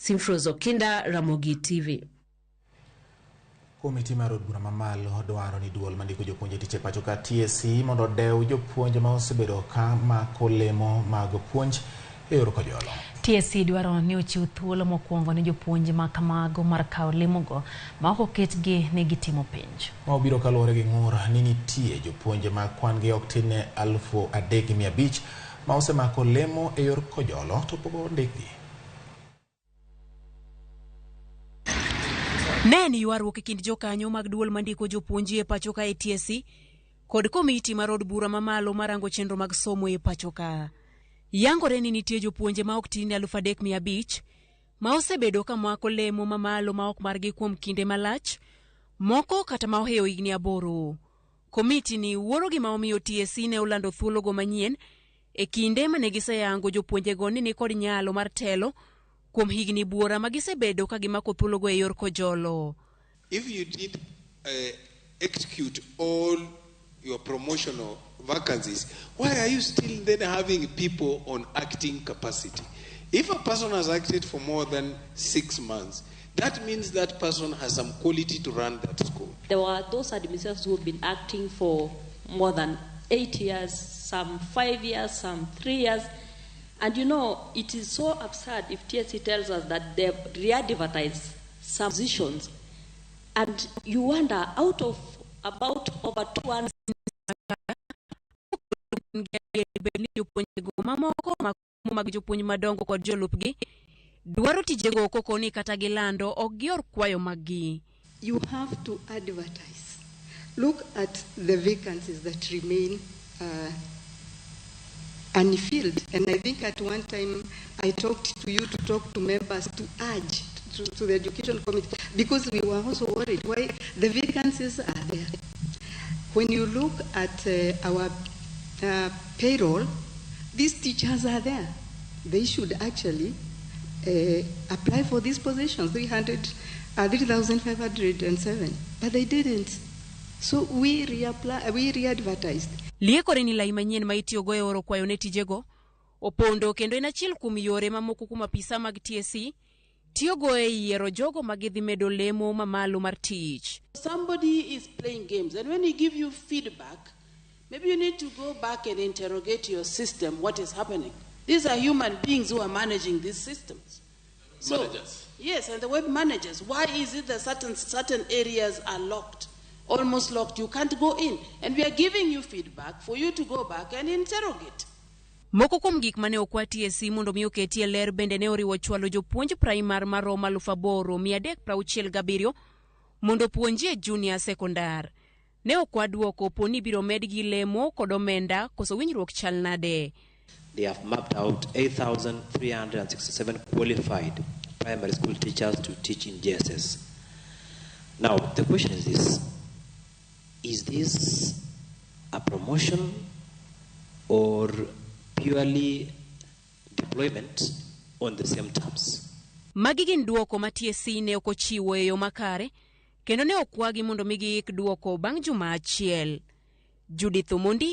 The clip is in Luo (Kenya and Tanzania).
Simfros Okinda, Ramogi TV. Komiti mar od bura mamalo dwaro ni duol mandiko jopuonj e tich e pacho ka TSC mondo odew jopuonj ma osebedo ka mako lemo mag puonj e yor kojolo. TSC dwaro ni ochiw thuolo mokwongo ne jopuonj ma kamago mar kawo lemogo ma ok oketgi ni gitimo penj. Ma obiro kaluwore gi ng'ur ni nitie jopuonj ma kwan gi ok tin ne 3,500 ma osemako lemo e yor kojolo to pok ondikgi. Ne en ywaruok e kind jokanyo mag duol mandiko jopuonj e pacho ka e TSC kod komiti mar od bura mamalo marango chenro mag somo e pacho ka. Yangore ni nitie jopuonje ma ok tin ne 3,500 ma osebedo ka mako lemo mamalo ma ok margi kuom kinde malach, moko kata ma ohewo higni 8. Komiti ni wuoro gima omiyo TSC ne olando thuologo manyien e kinde mane giseyango jopuonjego ni nikod nyalo mar telo kuom higni buora ma gisebedo ka gimako thuologo e yor kojolo. If you did execute all your promotional vacancies, why are you still then having people on acting capacity? If a person has acted for more than 6 months, that means that person has some quality to run that school. There were those administrators who have been acting for more than 8 years, some 5 years, some 3 years. And it is so absurd if TSC tells us that they've re-advertised some positions. And you wonder, out of about over 200 bed ni jopuonjego mamoko mag jopuonj madongo kod jolupgi dwaro tijego kokoni kata gilando ok gior kwayo maggi. You have to advertise. Look at the vacancies that remain unfilled. And I think at one time I talked to you to talk to members to urge to the education committee because we were also worried why the vacancies are there. When you look at our payroll, these teachers are there. They should actually apply for these positions, 300, 3,507, but they didn't. So we reapply, we re-advertised. Liekore ni lai manyien ma itiyogo e oro kwayo ne tijego opondo kendo en achiel kuom yore mamoko kuom apisa mag TSC tiyogo e yiero jogo ma gidhi medo lemo mamalo mar tich. Somebody is playing games, and when he give you feedback, maybe you need to go back and interrogate your system, what is happening. These are human beings who are managing these systems. So, Managers. Yes, and the web managers. Why is it that certain areas are locked, almost locked? You can't go in. And we are giving you feedback for you to go back and interrogate. Moko kuom gik mane okwa TSC mondo mi oketie ler bende ne oriwo chwalo jopuonj primar maromo 8,367 mondo opuonji e junior sekondar. Ne okwa duoko po ni ibiro medgi lemo kod omenda koso winjruok chal nade. They have mapped out 8,367 qualified primary school teachers to teach in JSS. Now, the question is this: Is this a promotion or purely deployment on the same terms? Magi gin duoko ma TSC ne ok ochiwo e yo makare kendo ne okwagi mondo mi giik duoko bang' juma achiel. Judith Omondi.